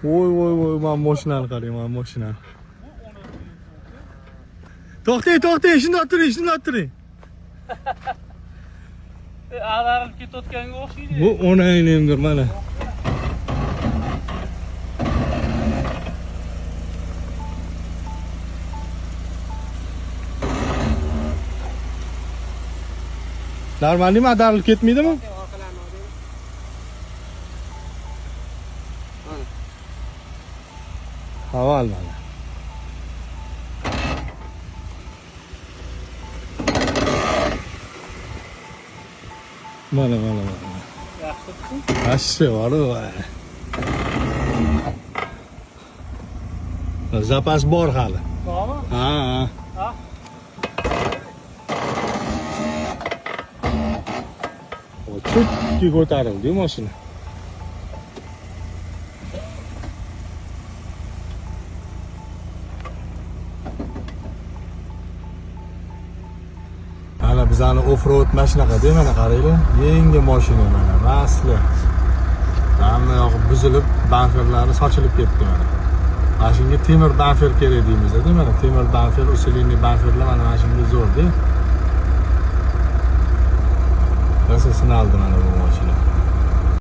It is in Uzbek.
Voy voy voy, mana mashinani qarang, mana mashinani. To'xtang, to'xtang, shundoq turing, shundoq turing. Ag'darilib ketayotganga o'xshaydi. Bu onangnindir mana. Normalmi, ag'darilib ketmaydimi? Orqalarini oling. Haval mana. Mana mana mana. Yaxshi tursin. Вообще bor. Zapas bor hali. Bormi? Ha, ha. Ha? O, Chutki ko'tarildi mashina. Mana bizani off-road mashinaqada mana qaranglar, yangi mashina mana masli. Hamma yog'i buzilib, bamperlari sochilib ketdi mana. Mana shunga temir bamper kerak deymiz-da, mana temir bamper, usilenniy bamperlar mana shunga zo'r-da. Rosa sinaldi mana bu mashina.